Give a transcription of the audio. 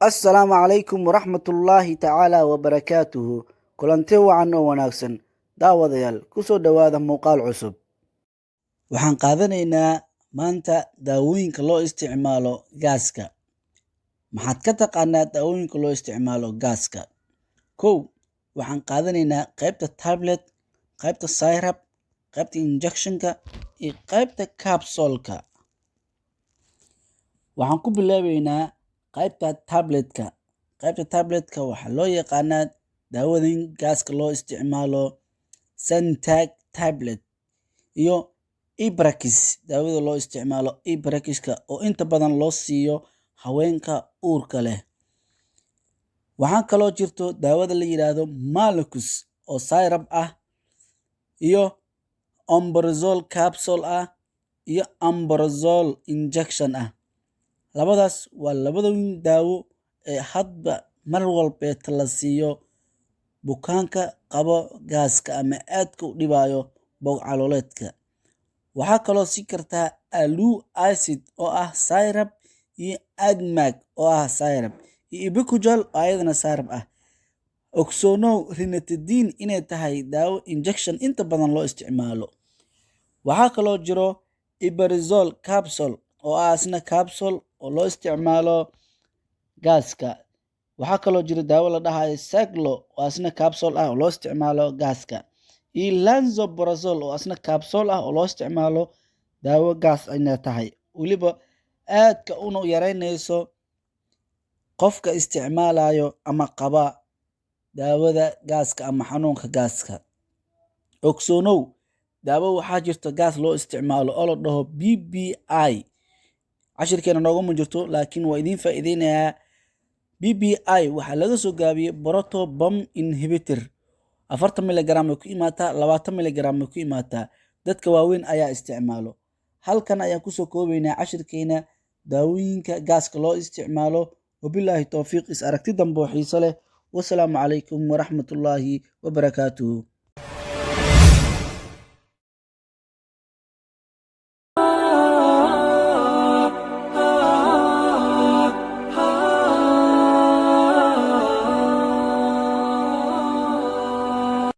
Assalaamu calaykum waraxmatullaahi tacaala wabarakaatuhu. Kulanti wacan oo wanaagsan, daawadayaal, kusoo dhowaada muuqaal cusub. Waxaan qaadanaynaa maanta daawooyinka loo isticmaalo gaaska. Maxaad ka taqaanaa daawooyinka loo isticmaalo gaaska? Kow, waxaan qaadanaynaa qaybta tablet, qaybta syrup, qaybta injectionka iyo qaybta capsulka. Waxaan ku bilaabeynaa qaybta tabletka. Qaybta tabletka waxaa loo yaqaanaa daawadan gaaska loo isticmaalo Zantac tablet iyo Ebrax, daawada loo isticmaalo Ebraxka oo inta badan loo siiyo haweenka uurka leh. Waxaa kaloo jirto daawada la yiraahdo Maalox oo syrup ah iyo Omeprazole capsule ah iyo Omeprazole injection ah. Labadaas waa labada daawo ee hadba mar walbeeta la siiyo bukaanka qabo gaaska ama aadka u dhibayo boog calooleedka. Waxaa kaloo sii kartaa Alu acid oo ah syrup iyo Admag oo ah syrup iyo Ibicujal oo ayadana syrup ah. Ogsoonow Ranitidine inay tahay daawo injection inta badan loo isticmaalo. Waxaa kaloo jiro Ibarizol capsule oo ah isna capsule oo loo isticmaalo gaaska. Waxaa kaloo jiro daawo la dhahayo Seclo oo isna capsule ah oo loo isticmaalo gaaska, iyo Lansoprazole oo isna capsule ah oo loo isticmaalo daawo gaas inay tahay, weliba aadka una yareynayso qofka isticmaalayo ama qaba daawada gaaska ama xanuunka gaaska. Ogsoonow, daawo waxaa jirta gaas loo isticmaalo oo la dhaho PPI. Cashirkeena noogama jirto, laakiin waa idiin faa'iideynayaa. PPI waxaa laga soo gaabiyey proton pump inhibitor. 40 miligram way ku imaataa, 20 miligram way ku imaataa. Dadka waaweyn ayaa isticmaalo. Halkan ayaan kusoo koobaynaa cashirkeena daawooyinka gaaska loo isticmaalo. Wabilaahi towfiiq. Is aragti dambe oo xiiso leh. Wasalaamu calaykum waraxmatullaahi wabarakaatuhu.